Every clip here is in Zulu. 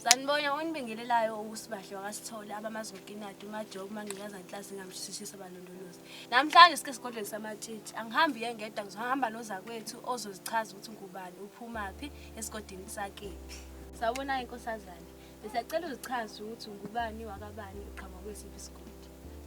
Sanibona onibingelelayo uSibahle wakaSithole abamazi ngokinadi uMajobe uMangqikaza Nhlasi ngamshishisa balondolozi. Namhlanje sike esigodlweni samatshitshi. Angihambi yengedwa ngizohamba nozakwethu ozozichaza ukuthi ngubani uphumaphi esigodini sakephi. Sawubona inkosazane. Besacela uzichaze ukuthi ungubani wakabani uqhamuka kwesiphi isigodi.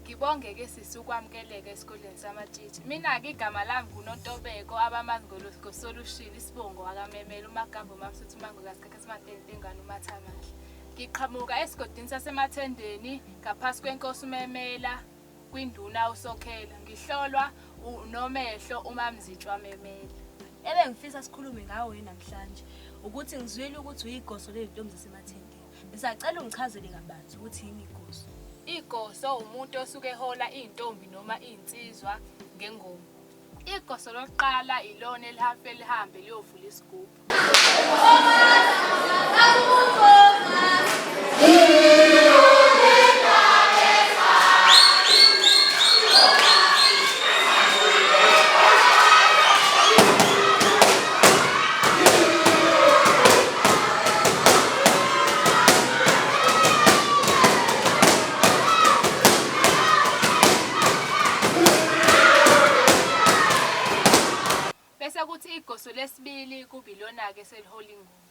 Ngibonge ke sisi ukwamukeleka esigodlweni samatshitshi. Mina-ke igama lami nguNontobeko abamazi ngosolushini isibongo wakamemela uMagambo uMamsuthu uMangokazi Khakhasimantengane uMathamahle. Ngiqhamuka esigodini saseMathendeni ngaphasi kwenkosi uMemela kwinduna uSokhela. Ngihlolwa uNomehlo uMamzitshwa Memela. Ebengifisa sikhulume ngawe namhlanje ukuthi ngizwile ukuthi uyigoso lezintombi zaseMathendeni. Besacela ungichazele kabanzi ukuthi yini igoso. Igoso umuntu osuke ehola iy'ntombi noma iy'nsizwa ngengoma. Igoso lokuqala ilona elihambe lihambe liyovula isigubhu. Bese kuthi igoso lesibili kube ilona-ke selihola ingoma.